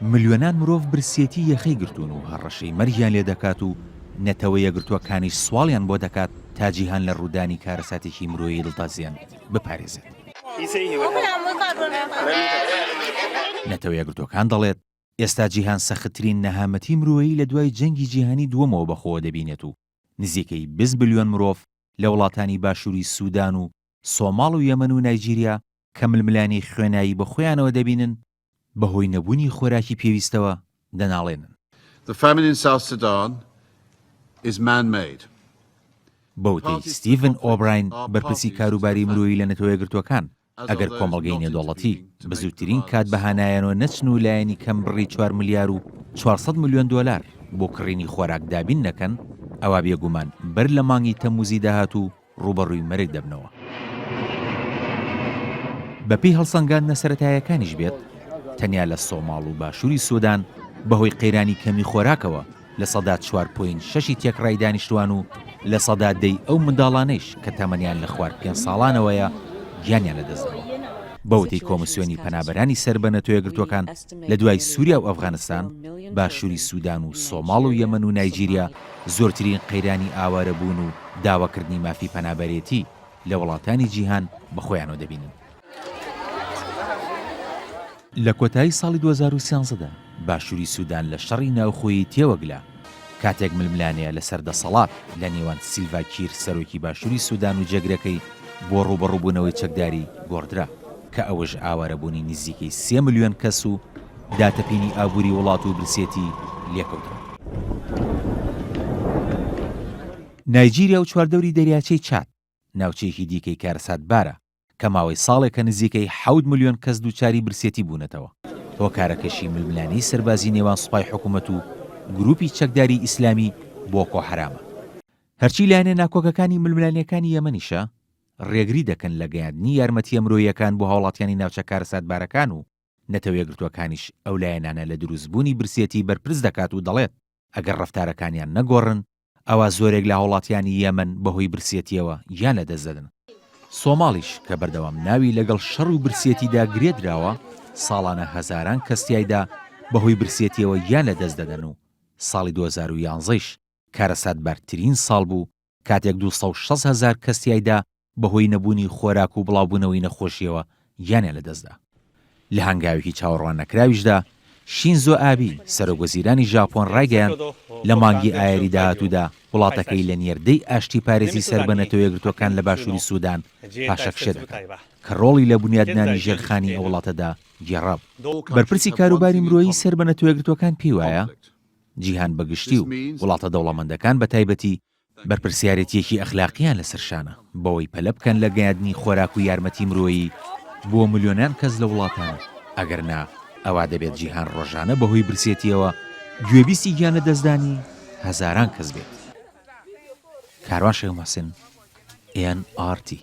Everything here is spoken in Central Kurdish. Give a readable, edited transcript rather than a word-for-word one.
ملیۆنان مرۆڤ برسێتی یەخەی گرتوون و هەڕەشەی مەرگیان لێ دەکات و نەتەوە یەکگرتووەکانیش سواڵیان بۆ دەکات تا جیهان لە ڕوودانی کارەساتێکی مرۆیی دڵتەزێن بپارێزێت. نەتەوە یەکگرتووەکان دەڵێت، ئێستا جیهان سەختترین نەهامەتی مرۆیی لە دوای جەنگی جیهانی دووەمەوە بەخۆوە دەبینێت و نزیکەی 20 ملیۆن مرۆڤ لە وڵاتانی باشووری سودان و سۆماڵ و یەمەن و نایجیریا کە ململانێی خوێناوی بەخۆیانەوە دەبینن، بەهۆی نەبوونی خۆراکی پێویستەوە دەناڵێنن. The famine in South Sudan is man-made. بەوتەی ستیڤن ئۆبراین، بەرپرسی کاروباری مرۆیی لە نەتەوەیەکگرتووەکان، ئەگەر کۆمەڵگەی نێودەوڵەتی بە زووترین کات بە هانایانەوە نەچن و لایەنی کەم بڕی چوار ملیار و 400 ملیۆن دۆلار بۆ کڕینی خۆراک دابین نەکەن، ئەوا بێگومان بەر لە مانگی تەمموزی داهاتوو ڕووبەڕووی مەرگ دەبنەوە. بەپێی هەڵسەنگاندنە سەرەتایەکانیش بێت، تەنیا لە سۆماڵ و باشووری سودان بەهۆی قەیرانی کەمی خۆراکەوە 4.6 ی تێکڕای دانیشتووان و 10% ی ئەو منداڵانەیش کە تەمەنیان لە خوار پێنج ساڵانەوەیە گیانیان لەدەستداوە. بەوتەی کۆمیسیۆنی پەنابەرانی سەر بە نەتەوەیەکگرتووەکان لە دوای سووریا و ئەفغانستان، باشووری سودان و سۆماڵ و یەمەن و نایجیریا زۆرترین قەیرانی ئاوارەبوون و داواکردنی مافی پەنابەرێتی لە وڵاتانی جیهان بەخۆیانەوە دەبینن. لە کۆتایی ساڵی 2013 دا باشووری سودان لە شەڕی ناوخۆیی تێوەگلا، کاتێک ململانێ لەسەر دەسەڵات لە نێوان سیلڤا کیر سەرۆکی باشووری سودان و جێگرەکەی بۆ ڕووبەڕووبوونەوەی چەکداری گۆڕدرا، کە ئەوەش ئاوارەبوونی نزیکەی سێ ملیۆن کەس و داتەپینی ئابووری وڵات و برسێتی لێکەوتەوە. نایجیریا و چواردەوری دەریاچەی چاد ناوچەیەکی دیکەی کارەساتبارە کە ماوەی ساڵێکە نزیکەی حەوت ملیۆن کەس دووچاری برسێتی بوونەتەوە، هۆکارەکەشی ململانێی سەربازی نێوان سوپای حکومەت و گروپی چەکداری ئیسلامی بۆکۆ حەرامە. هەرچی لایەنە ناکۆکەکانی ململانێکانی یەمەنیشە، ڕێگری دەکەن لە گەیاندنی یارمەتییە مرۆییەکان بۆ هاوڵاتیانی ناوچە کارەساتبارەکان و نەتەوەیەکگرتووەکانیش ئەو لایەنانە لە دروستبوونی برسێتی بەرپرس دەکات و دەڵێت، ئەگەر ڕەفتارەکانیان نەگۆڕن، ئەوا زۆرێک لە هاوڵاتیانی یەمەن بەهۆی برسێتییەوە گیان لەدەست دەدەن. سۆماڵیش کە بەردەوام ناوی لەگەڵ شەڕ و برسێتیدا گرێ دراوە، ساڵانە هەزاران کەس تیایدا بەهۆی برسێتییەوە گیان لەدەست دەدەن و ساڵی 2011 یش کارەساتبارترین ساڵ بوو کاتێک 260 هەزار کەس تیایدا بەهۆی نەبوونی خۆراک و بڵاوبوونەوەی نەخۆشییەوە گیانیان لەدەستدا. لە هەنگاوێکی چاوەڕواننەکراویشدا، شینزۆ ئابی، سەرۆکوەزیرانی ژاپۆن ڕایگەیاند، لە مانگی ئایاری داهاتوودا وڵاتەکەی لە نێردەی ئاشتیپارێزی سەر بە نەتەوەیەکگرتووەکان لە باشووری سودان پاشەکشێ دەکات، کە ڕۆڵی لە بونیادنانی ژێرخانی ئەو وڵاتەدا گێڕابوو. بەرپرسی کاروباری مرۆیی سەر بە نەتەوەیەکگرتووەکان پێیوایە، جیهان بە گشتی و وڵاتە دەوڵەمەندەکان بە تایبەتی بەرپرسیارێتییەکی ئەخلاقییان لەسەر شانە بەوەی پەلە بکەن لە گەیاندنی خۆراک و یارمەتی مرۆیی بۆ ملیۆنان کەس لە وڵاتان، ئەگەر نا ئەوا دەبێت جیهان ڕۆژانە بەهۆی برسێتییەوە گوێبیستی گیانلەدەستدانی هەزاران کەس بێت. کاروان شێخ موحسن، ئێن ئاڕ تی.